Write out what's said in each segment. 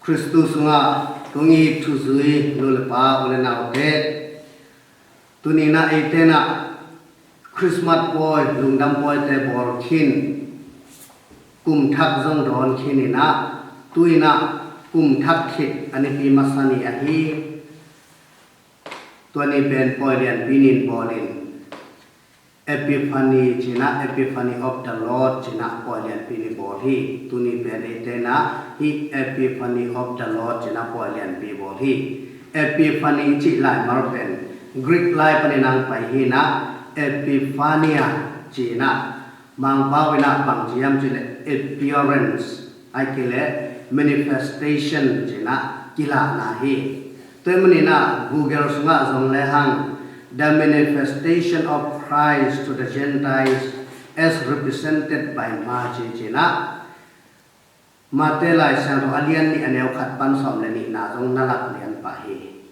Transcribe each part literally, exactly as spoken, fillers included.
Khristu sungah kong it thuzui nu le pa, u le naute, tuni-in ah eite in ah Christmas pawi, lungdam pawite bawl khin, kum thak zong dawn khin in ah, tu-in ah kum thak khit a nipi masa ni ahi. Tua ni pen pawi lianpi ni-in bawl in, Epiphany ci-in ah, Epiphany of the Lord ci-in ah pawi lianpi ni bawl hi. Tuni pen eite in ah hih Epiphany of the Lord ci-in ah pawi lianpi bawl hi. Epiphany cih laimal pen Greek lai panin a pai hi in ah, Epiphania ci-in ah Mangpau in ah bang ci hiam cih leh appearance, ahih kei leh manifestation ci-in ah kilahna hi. Tua ahih manin ah Google sungah zong lehang, The Manifestation of Christ to the Gentiles as Represented by Magi ci-in ah, Mate Lai Siangtho a lian nih, a neu khat pan sawm le nihna zong na lak lian pah hi.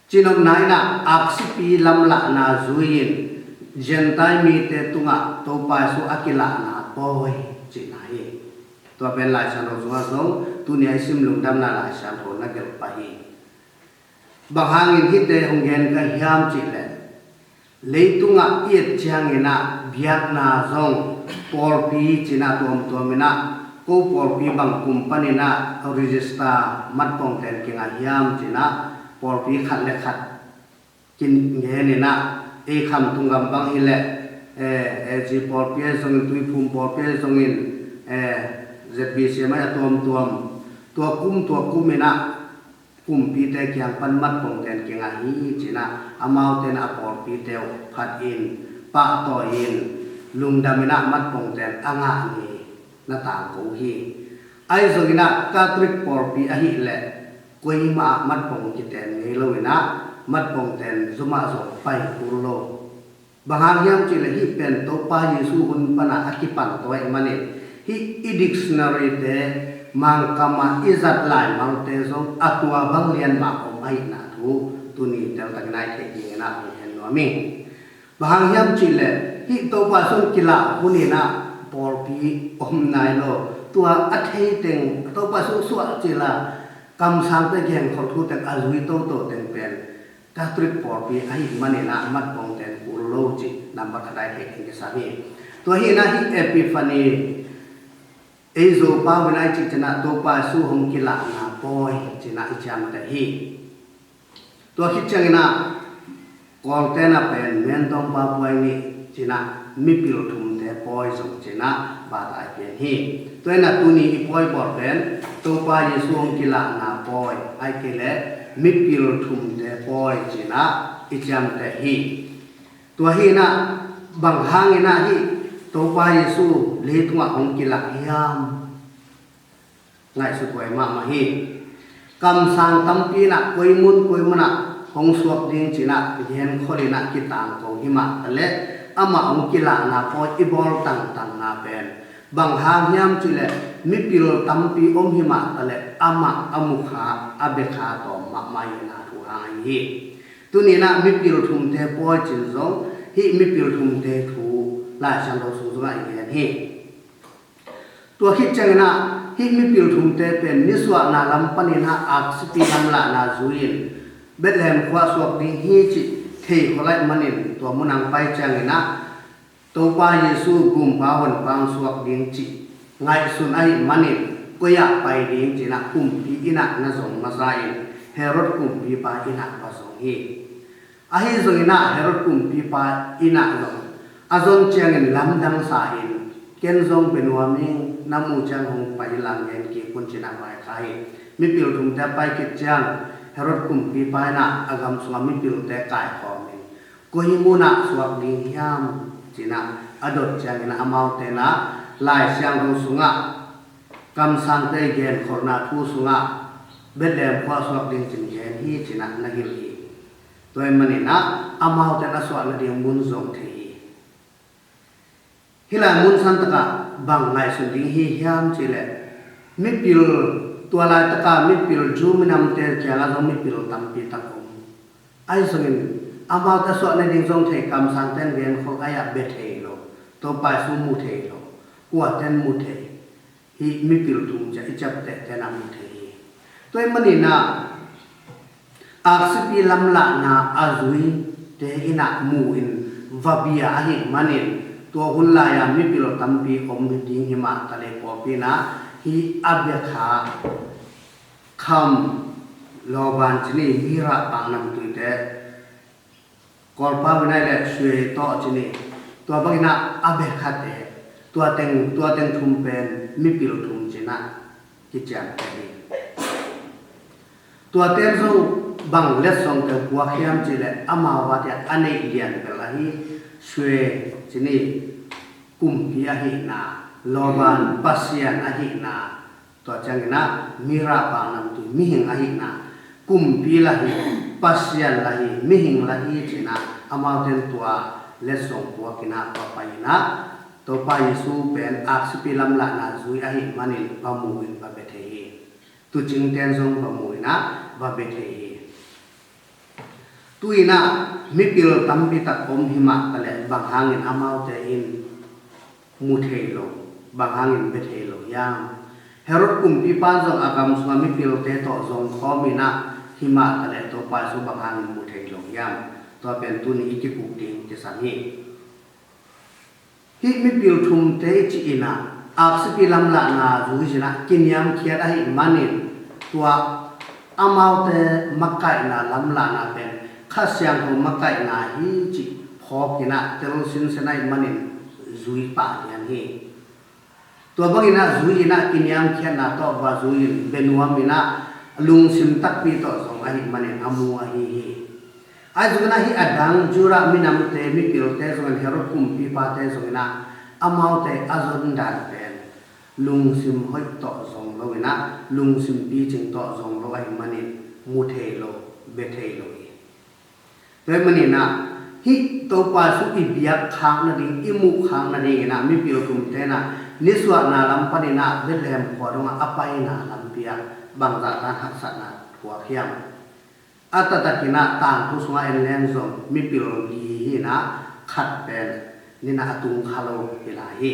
Cinopna in ah aksipi lamlahna zui-in Gentile mite tungah Topa Jesu a kilahna pawi cihna hi. Tua pen Lai Siangtho sungah zong tuni a i sim Lungdamna Lai Siangtho na gelh pah hi. Bang hangin hihte hong gen ka hiam cih leh, leitungah i et ciangin ah biakna zong pawlpi ci-in ah tuamtuam in ah, ko pawlpi bang kum panin ah register, matpongten kingah hiam ci-in ah pawlpi khat le khat kingen in ah, ei Khamtung gam bang hi leh, eh, AG pawlpi ahi zongin, Tuiphum pawlpi ahi zongin, eh, ZBCM ahi a tuamtuam, tua kum tua kum in ah kumpite kiang pan matpongten kingah hi ci-in ah, amaute in ah a pawlpite uh phat in, pahtawi in, lungdam in ah matpongten a ngah ni na tangko uh hi. Ahi zongin ah Catholic pawlpi ahih leh koimah ah matpong kiten ngei lo in ah, matpongten zumah zong pai kul lo. Bang hang hiam cih leh hih pen Topa Jesu hun pan ah a kipan tua ahih manin, hih i dictionary-te, Mangkam ah i zat laimalte zong a tua bang lian mah om ahihna thu tuni teltakin ah i theih dingin ah hong hen nuam ing. Bang hang hiam cih leh hih Topa Jesu kilah hun in ah pawlpi om nai lo. Tua a thei teng, Topa Jesu suah cil a kamsangte genkholh thu teng a zui toto teng pen Catholic pawlpi ahih manin ah matpongten kul lo cih nambat khat ah i theih ding kisam hi. Tua hi in ah hih Epiphany, ei Zopau in ah i cih ciangin ah Topa Jesu hong kilahna pawi ci-in ah i ciamteh hi. Tua khit ciangin ah Kawlte in ah pen Mentawngpa pawi nih ci-in ah, mipil thumte pawi zong ci-in ah bat a i pian hi. Tua hi in ah tuni i pawi bawl pen Topa Jesu hong kilahna pawi, ahih kei leh mipil thumte pawi ci-in ah i ciamteh hi. Tua hi in ah bang hangin ah hih Topa Jesu leitungah hong kilah hiam? Ngaihsut huai mahmah hi. Kamsang tampi in ah koi mun koi mun ah hong suak ding ci-in ah genkholh in ah kitangko hi mah taleh, amah hong kilahna pawi i bawl tangtangna pen bang hang hiam cih leh mipil tampi om hi mah taleh amah a mukha, a bekha tawm mahmah ahihna thu hang ahi hi. Tuni in ah mipil thumte pawi ci-in zong hih mipil thumte thu Lai Siangtho sung zongah i gen hi. Tua khit ciangin ah hih mipil thumte pen nisuahna lam panin ah aksipi lamlahna zui-in Bethlehem khua suak ding hi cih thei khol ahih manin tua mun ah hong pai ciangin ah Topa Jesu gumpa honpa hong suak ding cih ngaihsun ahih manin koi ah pai ding ci-in ah kumpi inn ah na zong masa in Herod kumpipa inn ah va zong hi. Ahi zongin ah Herod kumpipa inn ah zong a zon ciangin lamdang sa in, ken zong bia nuam ing, na muh ciang hong pai lang, gen kik un ci-in ah vaikhak hi. Mipil thumte a pai khit ciang Herod kumpipa in ah a gam sungah mipilte kaikhawm in, koi mun ah suak ding hiam ci-in ah a dot ciangin ah amaute in ah Lai Siangtho sungah kamsangte genkholhna thu sungah Bethlehem khua suak ding ci-in gen hi ci-in ah na hilh hi. Tua ahih manin ah amaute in a suah nading mun zong thei hi. Hih lai mun santak ah bang ngaihsun ding hi hiam cih leh mipil, tua laitak ah mipil, Jew minamte kiangah zong mipil tampi tak om. Ahi zongin amaute a suah nading zong thei, kamsangte in genkholh, ahi ah bia thei lo, Topa Jesu mu thei lo, kuate in mu thei. Hih mipil thum ci-a i ciamtehte in ah mu thei hi. Tua ahih manin ah aksipi lamlahna a zuite in ah mu-in va bia ahih manin, tua hun lai-a mipil tampi om ding hi mah taleh pawlpi in ah hih a bia kha kham, lawban ci ni, mirah, paknamtuite, Kawlpau in ah leh swe tawh ci ni, tua bangin ah a bia khate, tua teng, tua teng thum pen mipil thum ci-in ah kiciamteh hi. Tuate zong bang letsong teng puak hiam cih leh amau a te a neih lian bel ahi, swe ci ni, kumpi ahihna, lawban, Pasian ahihna, tua ciangin ah mirah, paknamtui, mihing ahihna, kumpi lah hi, Pasian lah hi, mihing lah hi ci-in ah amaute in tua letsong puak in ah va pai in ah, Topa Jesu pen aksipi lamlahna zui ahih manin va mu-in va bia thei hi. Tuucingte in zong va mu-in ah va bia thei hi. Tu-in ah mipil tampi tak om hi mah taleh bang hangin amaute in mu thei lo, bang hangin bia thei lo hiam? Herod kumpipa in zong a gam sungah mipilte tawh zong khawm in ah hi mah taleh Topa Jesu bang hangin mu thei lo hiam? Tua pen tuni i kikup ding kisam hi. Hih mipil thumte i cih in ah aksipi lamlahna zui in ah kiniamkhiat ahih manin, tua amaute makaihna lamlahna pen Kha Siangtho makaihna hi cih phawk in ah tel sinsen ahih manin zui pah lian hi. Tua bangin ah zui in ah kiniamkhiatna tawh va zui in bia nuam in ah lungsim takpi tawh zong ahih manin a mu ahi hi. Ahi zongin ah hih a dang Judah minamte, mipilte zongin, Herod kumpipate zongin ah amaute a zon dan pen lungsim hoih tawh zong lo in ah lungsim picing tawh zong lo ahih manin mu thei lo, bia thei lo hi. Tua ahih manin ah hih Topa Jesu i biak khak nading, i muh khak nadingin ah mipil thumte in ah nisuahna lam panin ah Bethlehem khua dongah a paina lampi ah bangzah tan haksatna thuak hiam? A taktakin ah tangthu sungah en leng zong mipil li hi in ah khat pen ni-in ah a tung kha lo hi lai hi.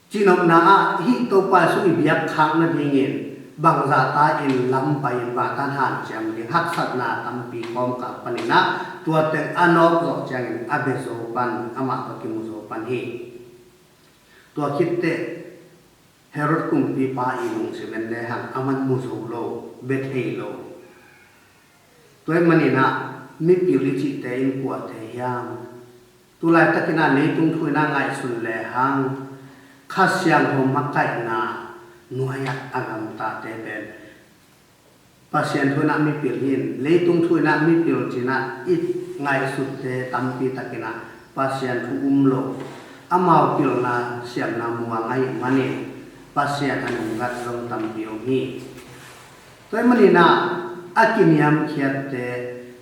Cihnopna ah hih Topa Jesu i biak khak nadingin bangzah ta in lam pai in bangtan hanciam ding haksatna tampi kawmkal panin ah tua teng a nawk zawh ciangin a bia zo pan, amah tawh kimu zo pan hi. Tua khit teh Herod kumpipa i lungsim en lehang aman mu zo lo, bia thei lo. Tua ahih manin ah mipil i cihte in kuate hiam? Tulaitakin ah leitung thu in ah ngaihsun lehang Kha Siangtho makaihna nuai-ah a gamtate pen Pasian thu in ah mipil hi in, leitung thu in ah mipil ci-in ah i ngaihsutte tampi takin ah Pasian thu um lo, amau pilna siamna muang ahih manin Pasian a nungzat zong tampi om hi. Tua ahih manin ah a kiniamkhiatte,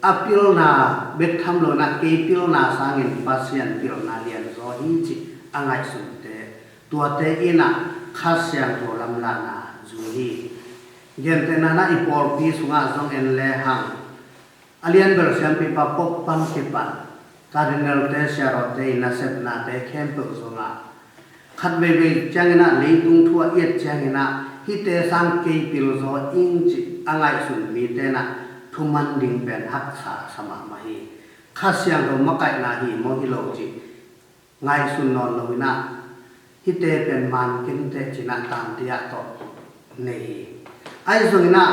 a pilna bek tham lo in ah kei pilna sangin Pasian pilna lianzaw hi cih a ngaihsunte, tuate in ah Kha Siangtho lamlahna zui hi. Gentehna in ah i pawlpi sungah zong en lehang, a lianbel siampipa Pope pan kipan Cardinal-te, siarawte i nasepnate khempeuh zongah khat veivei ciangin ah leitung thu a i et ciangin ah hihte sang kei pilzaw ing cih a ngaihsun mite in ah thuman ding pen haksa sa mahmah hi. Kha Siangtho makaihna hi maw hi lo cih ngaihsun nawn lo in ah hihte pen man kei inteh ci-in ah tangte ah tawh nei hi. Ahi zongin ah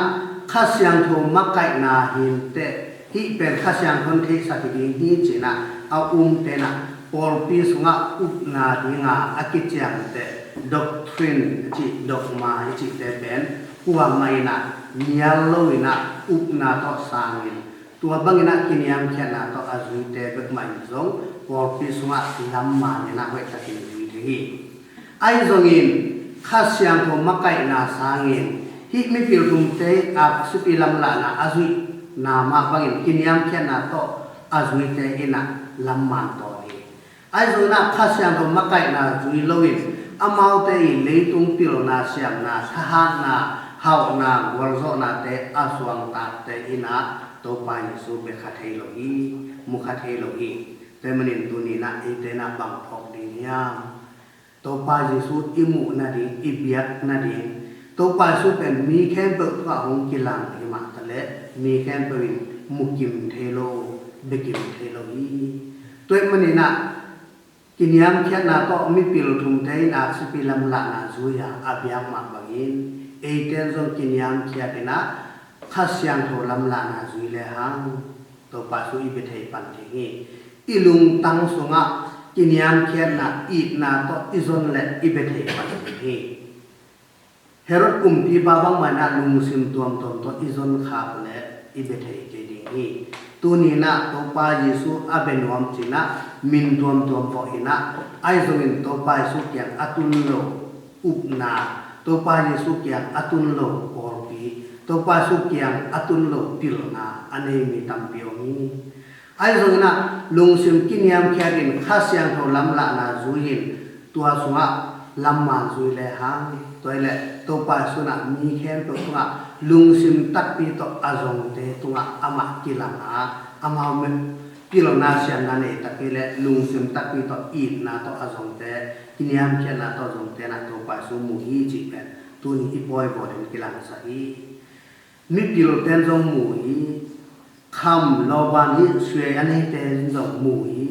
Kha Siangtho makaihna hi inteh, hih pen Kha Siangtho in theihsak hi ding hi ci-in ah a umte in ah pawlpi sungah upna dinga a kiciamteh doctrine a cih, dogma i cihte pen kuamah in ah nial lo in ah upna tawh sangin, tua bangin ah kiniamkhiatna tawh a zuite bek mah in zong pawlpi sungah lamman in ah hoihtakin zui thei hi. Ahi zongin Kha Siangtho makaihna sangin hih mipil thumte aksipi lamlahna a zuihna mah bangin kiniamkhiatna tawh a zuite in ah lamman tawn hi. Ahi zongin ah Kha Siangtho makaihna zui loin amaute i leitung pilna siamna, thahatna, hauhna, gualzawhnate a suangtakte in ah Topa Jesu bia kha thei lo hi, mu kha thei lo hi. Tua ahih manin tuni in ah eite in ah bang phawk ding hiam? Topa Jesu i muh nading, i biak nading, Topa Jesu pen mi khempeuh tungah hong kilang hi mah taleh mi khempeuh in mukim thei lo, bekim thei lo hi. Tua ahih manin ah kiniamkhiatna tawh mipil thumte in aksipi lamlahna zui a, a biak mah bangin eite in zong kiniamkhiat in ah Kha Siangtho lamlahna zui lehang Topa Jesu i bia thei pan ding hi. I lungtang sungah kiniamkhiatna, itna tawh i zon leh i bia thei pan ding hi. Herod kumpipa bangmah in ah lungsim tuamtuam tawh i zon khak leh i bia thei kei ding hi. Tuni in ah Topa Jesu a bia nuam ci-in ah min tuamtuam vawh in ah, ahi zongin Topa Jesu kiang a tun lo upna, Topa Jesu kiang a tun lo pawlpi, Topa Jesu kiang a tun lo pilna a nei mi tampi om hi. Ahi zongin ah lungsim kiniamkhiat in Kha Siangtho lamlahna zui in tua sungah lamman zui lehang, tua hi leh Topa Jesu in ah mi khempeuh tungah lungsim takpi tawh a zongte tungah amah kilang a, amau pilna siamna nei tak hi leh lungsim takpi tawh, itna tawh a zongte, kiniamkhiatna tawh a zongte in ah Topa Jesu mu hi cih pen tuni i pawi bawl in kilangsak hi. Mipilte in zong mu hi. Kham, lawban, hih suai a neite in zong mu hi.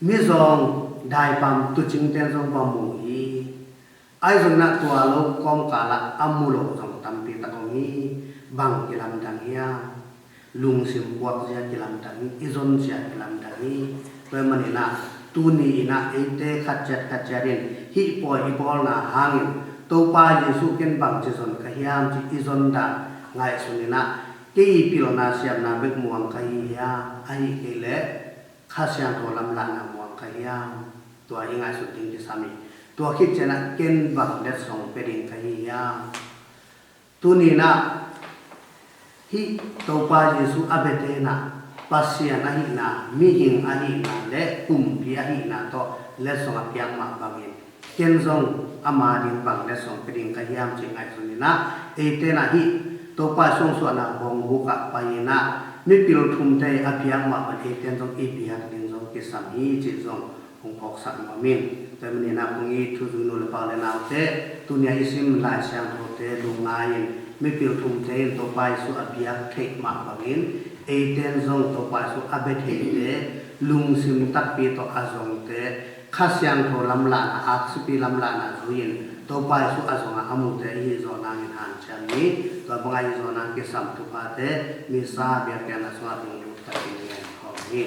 Mizawng, daipam, tuucingte in zong va mu hi. Ahi zongin ah tua lo kawmkal ah a mu lo zong tampi tak om hi. Bang kilamdang hiam? Lungsim puakzia kilamdang hi, i zonzia kilamdang hi. Tua ahih manin ah tuni in ah eite khat ciat khat ciat in hih pawi i bawlna hangin Topa Jesu ken bangci zon ka hiam cih i zon dan ngaihsun in ah, kei i pilna siamna bek muang ka hi hiam, ahih kei leh Kha Siangtho lamlahna muang ka hiam? Tua i ngaihsut ding kisam hi. Tua khit ciangin ah ken bang letsong pia ding ka hi hiam? Tuni in ah hih Topa Jesu a biate in ah Pasian ahihna, mihing ahihna leh kumpi ahihna tawh letsong a piak mah bangin ken zong ama ding bang letsong pia ding ka hiam cih ngaihsun in ah, eite in ah hih Topa Jesu suahna hong buk ah pai in ah mipil thumte a biak mah bang eite in zong i biak ding zong kisam hi cih zong hong phawksak nuam ing. Tua ahih manin ah kong it thuzui nu leh pa leh naute, tuni a i sim Lai Siangthote lungngai in, mipil thumte in Topa Jesu a biak theih mah bangin eite in zong Topa Jesu a bia theite, lungsim takpi tawh a zongte, Kha Siangtho lamlahna, aksipi lamlahna zui in Topa Jesu a zong a a mute i hih zawh nangin hanciam ni. Tua bang a i hih zawh nang kisam thuphate Missa biakpiakna sungah lunglut takin ngen khawm ni.